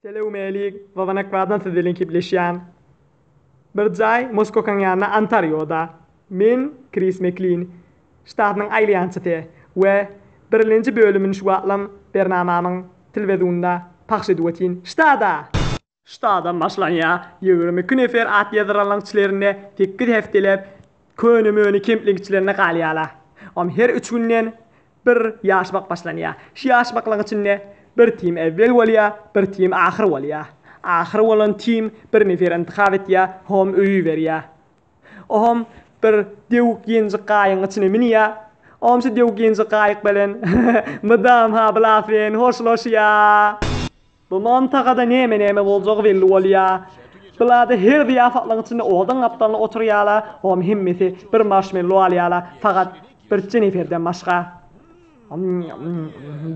Salowmalik, Wawanakwadan siz bilen gepleşýän. Bir jaý Moskokaň ýanynda Ontarioda. Men Kris Meklin, ştatynyň aýlaýançysy we birlenji bölümini şu wagtlam bernamamyň telewizionda pahş edip otyn. Ştada! Ştadan başlanýar. 22 nefer at ýazdyranlaryň içlerinde sekiz hepdeläp köne-möne kempliň içlerinde galýarlar. Om her üç günden Bir ýaşmak başlanýar. Şu ýaşmaklaryň içinde bir tim ewwel bolýar, bir tim ahyr bolýar. Ahyr bolan tim bir nefer intihap etýär, hom öýi berýär. Ohom bir döwük ýenjik gaýygyň içine münýär. Ohom şu döwük ýenjik gaýyk bilen mydam ha bilas bilen hoşlaşýar. Bu mantagada neme-neme boljagy belli bolýar. Bulada her zyýafatlaryň içinde oduň gapdalynda oturýarlar, olam hemmesi bir marşmello alýarlar, fakat birje neferden başga.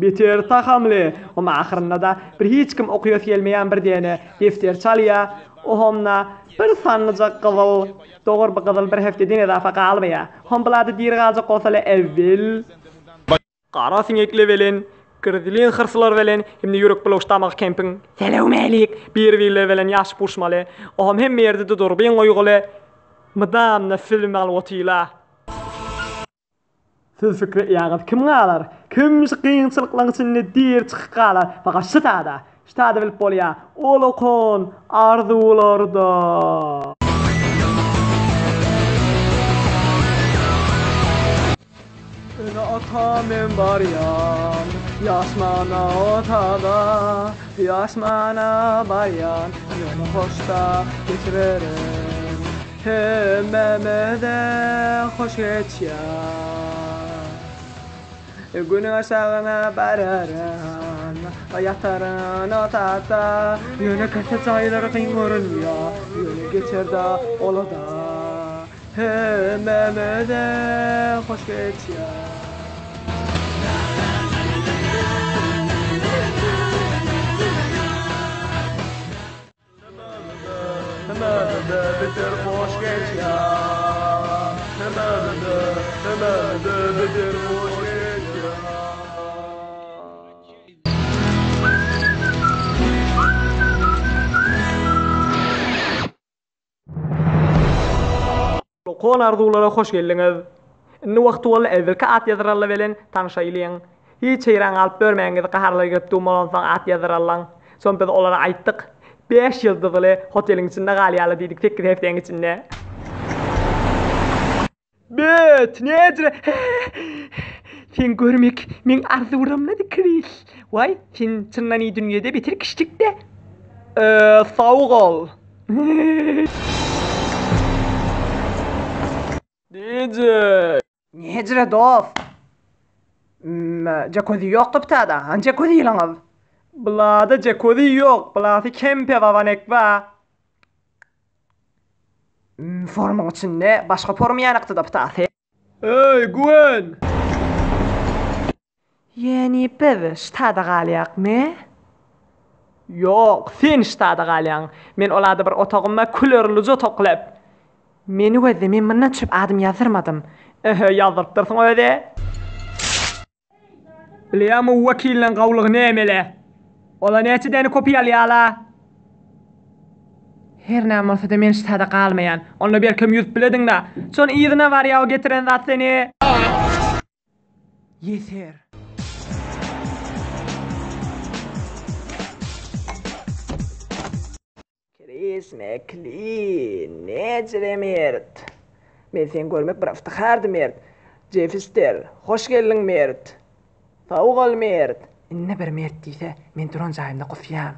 Beter tagamly. Olam ahyrynda-da bir hiç kim okaýasy gelmeýän bir däne defterçe alýar. Ohamda bir sanlyjak gyzyl, dogry bu gyzyl bir hepdeden ezafa galmaýar. Hom bulada diri galjak bolsalar ewwel. Gara siňekli bilen, grizlin hyrslar bilen hem-de ýürek bulawuş damagy kempiň Salowmalik! bir-birleri bilen ýaşyp uruşmaly. Oňam hemme ýerde-de durbin goýguly. Mydamda film alyp otyla. Siz pikir etýäňiz, kim galar? Kim şu kynçylyklaryň içinde diri çykyp galar? Fakat şu sada, şu sada bilip bolýar. Ol okan arzuwlarda. Ene ata men barýan Ýaşmana otada Ýaşmana barýan Ýöne hoşda geçirerin Hemmämize hoş geçýär Günüň aşagyna bararyn Ýataryn otada Ýöne köçe jaýlary kyn görünýär Ýöne geçer-de ola-da Hemmämize hoş geçýär. Hemmämize beter hoş geçýär. Hemmämize, hemmämize beter hoş geçýär. Lokon arzuwlara hoş geldiňiz. Indi wagty boldy ewvelki at ýazyralla bilen tanyşaýlyň. Hiç heýran galyp börmäňiz gaharlary gelip durmalansoň at ýazdyrallaň. Soň biz olara aýtdyk. Bäş ýyldyzly hoteliň içinde galýarlar diýdik sekiz hepdäň içinde. Bet, nejre Sen görmek meň arzuwlamlady Kris. Waý, sen çyndan i dünýede beter kiçjik-dä. Eee, sag ol. DJ. Nejre dost? Jekuzi ýokdy bitada. Hany jekuzi ýylyňyz? Bulada jekuzi ýok. Bulasy kempe babanekba. Forumyň içinde başga forum ýanykdy-da bitasy. Eý, Gwen! Ýeni biz ştada galýakmy? Ýok, sen ştada galýaň. Men ol ada bir otagym bar, külerlije otaklap. Meni gözle, men mundan çöp adym ýazdyrmadym. Öhö, ýazdyrypdyrsyň özi. Bilýäňmi wekilleň gawlygy nämele? Ola näçe däne kopiý alýala? Her näme bolsa-da men ştada galmaýan. Onda berkem ýüzüp bilediň-dä. Şony yzyna barýa o getiren zat seni. Ýeser. Kris Meklin, Nejre mert. Men seni görmek bir yftyhardy mert. Jefister, hoş geldiň mert. Sag bol mert. Indi bir mert diýse, men duran jaýymda gusýan.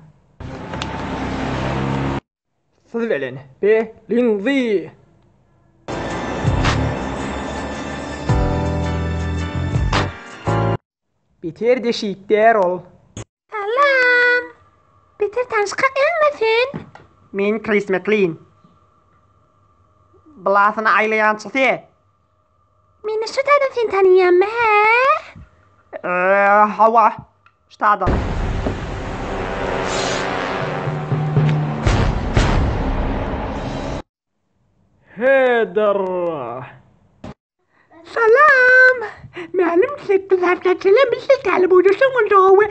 Siz bilen Be Lingzi. Beter deşik där ol. Salam! Beter tanyşka emme sen? Men Kris Meklin. Blasyny aýlaýançysy. Meni şu taýdan sen tanaýanmy hä? Eee, hawa. Şu taýdan. Hedir. Salam! Mälim 8 bilse tälim oýnasaň onda gowy.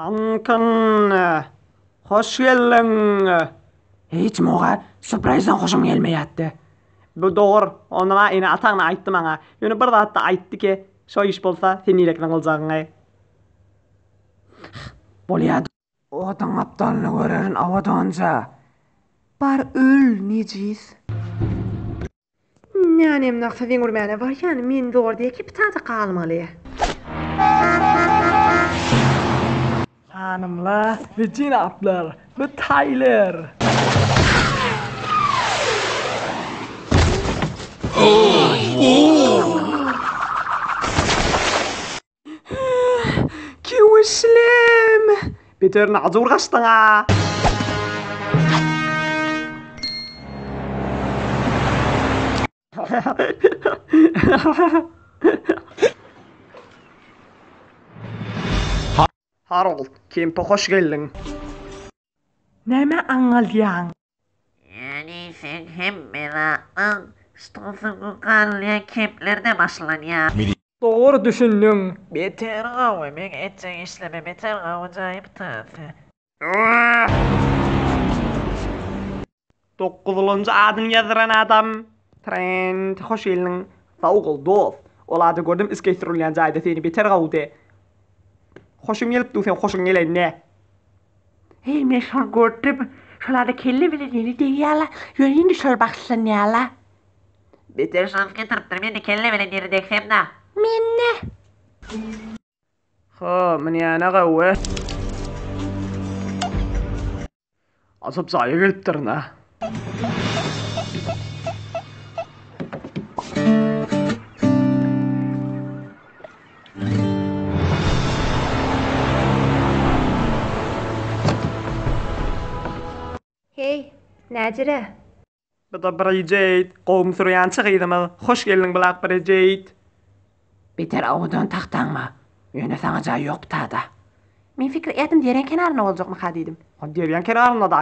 Dankan, hoş geldiň. Hiç muga sýurprizden hoşum gelmeýärdi. Bu dogry, ony maňa ene-ataň aýtdy maňa. Ýöne bir zat-da aýtdy ki, şo iş bolsa sen nirek zyňyljagyňy. Bolýa. Oduň gapdalyny görerin owadanja. Bar öl, nejis. Nänem nagsa zeňürmäne barýan, men zor diýe kipitada galmaly. Hanymlar we jenaplar, bu Taýler. Köwüşlim! Beterini ajur gaçdyň-a! Harold, kempe hoş geldiň. Näme aňňaldýaň? Ýagny seň hemme zatlaň stolsuňa galýan kemplerde başlanýar. Dogry düşündiň. Beter gowy, meň etjek işlerime beter gowy jaý bitarse. Dokuzynjy adyny ýazdyran adam. Trend, hoş geldiň. Sag bol, dost. Ol ady gördüm iskey sürülýän jaýda seni beter gowudy. Hoşum gelip dur seň hoşuň gelenine. Heý, men şony gördüm. Şol ada kelle bilen eli degýärler. Ýöne indi şol bagyşlanýarlar. Beter şans getiripdir, men-de kelle bilen ýere degsem-dä. Men-de. Ho, münýäne gowy. Ajap jaýa gelipdirin-ä. Heý, Näjire? Bu-da Bridget, gowumy sürýänçi gyzymyz. Hoş geldiň Blak Bridget. Beter owadan tagtaňma. Ýöne saňa jaý ýok tada. Men pikir etdim derýaň kenarynda boljakmyka diýdim. Ha derýaň kenarynda-da.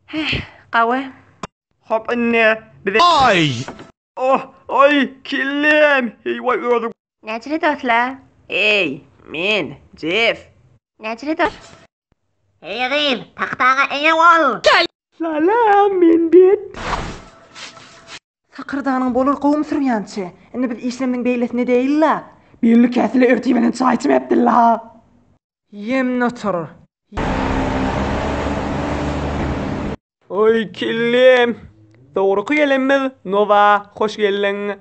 Heh, gawy. Hop indi bize Aý! Oh, aý, kellem! Heý waý özüň. Näçe dostlar? Eý, men, Jeff. Näçe dos. Heý gyz, tagtaňa eýe bol! Salam, men Bet. Sakyrdanyň bolar gowumy sürýänçi. Indi biz işlemniň beýlesinde däl-la. Belli käsile ertir bilen çaý içmepdir-la. Ýemni otur. Oý kellem. Dogruky gelenmiz Nowa hoş geldiň.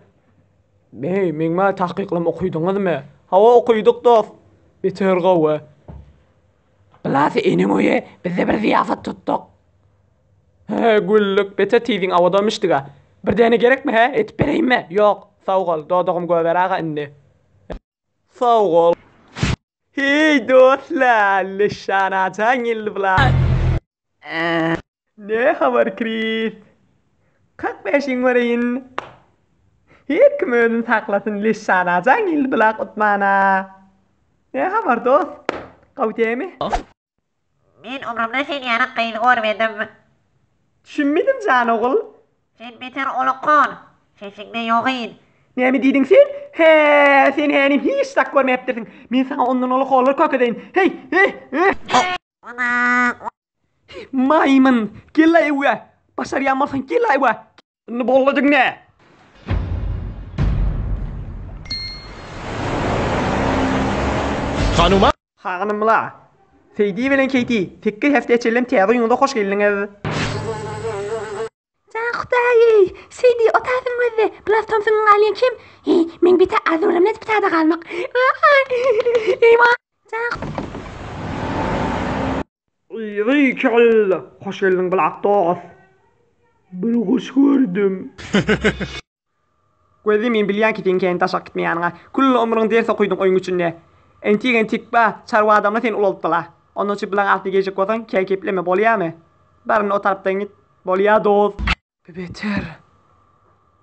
Meý meň maňa takyklama okydyňyzmy? Hawa okydyk dost. Beter gowy. Blasy eneň öýi bizde bir zyýafat tutduk. He güllük beter tiziň awadan müşdüga. Bir däne gerekmi he etip bereýinmi? Ýok sag bol dodagym göberaga indi. Sag bol. Heý dostlar nyşanajaň geldi bular. Ne habar Kris? 45-iň göreýin. Her kim özüni saklasyn nyşanajaň geldi bular utmana. Ne habar dost? Gowy dämi? Men ömrümde sen ýaly gyz görmedim. Düşünmedim jan ogul. Sen beter ulukon. Sesiňde ýogyn. Näme diýdiň sen? Hä, sen hänim hiç zat görmäpdirsiň. Men saňa ondan uly hollary kökedeýin. Heý, heý, heý. Maýmyn, gel-aý öýe. Başarýan bolsaň gel-aý öýe. Indi boldy diňle. Hanuma. Hanymlar, Seýdi bilen Keýti, sekiz hepde çenlem täze öýüňize hoş geldiňiz. Jan Hudaý-eý, Seýdi, o taýsyň gözde, bu Tomsunyň galýan kim? Heý, meň bite arzuwlarym nädip bitada galmak? Eýwa! Jan. Yzy kel! Hoş geldiň Blak dost. Bir guş gördüm. Gözli men bilýän ki seň kän daşak gitmeýäniňe. Külli ömrüň ders okydyň oýuň içinde. Entik entik ba, çarwa adamlar seni ulaltdyla. Ondan üçin bilaň artyny geljek bolsaň kän gepleme bolýamy? Bar indi o tarapdan git. Bolýa dost. Bu beter.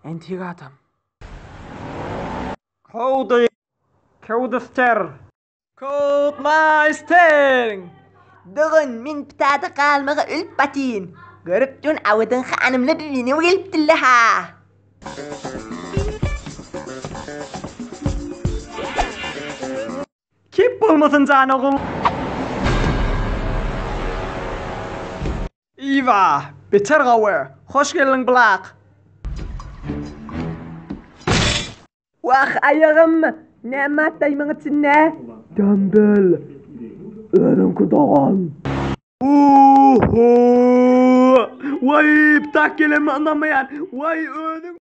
Entik adam. Kowdy. Kowdyster. Codemeister! Dogan, men pitada galmaga ölüp batyn. Görüp durun Awadan hanymla bibinew gelipdirle-ha. Bolmasyn jan ogul. Iwa, beter gowy. Hoş geldiň Blak. Wah, aýagym! Näme atdaýmyň içinde? Tembel. Özüňki dogan. Oho! Waý, ptak gelenime ynanmaýan. Waý, özüň.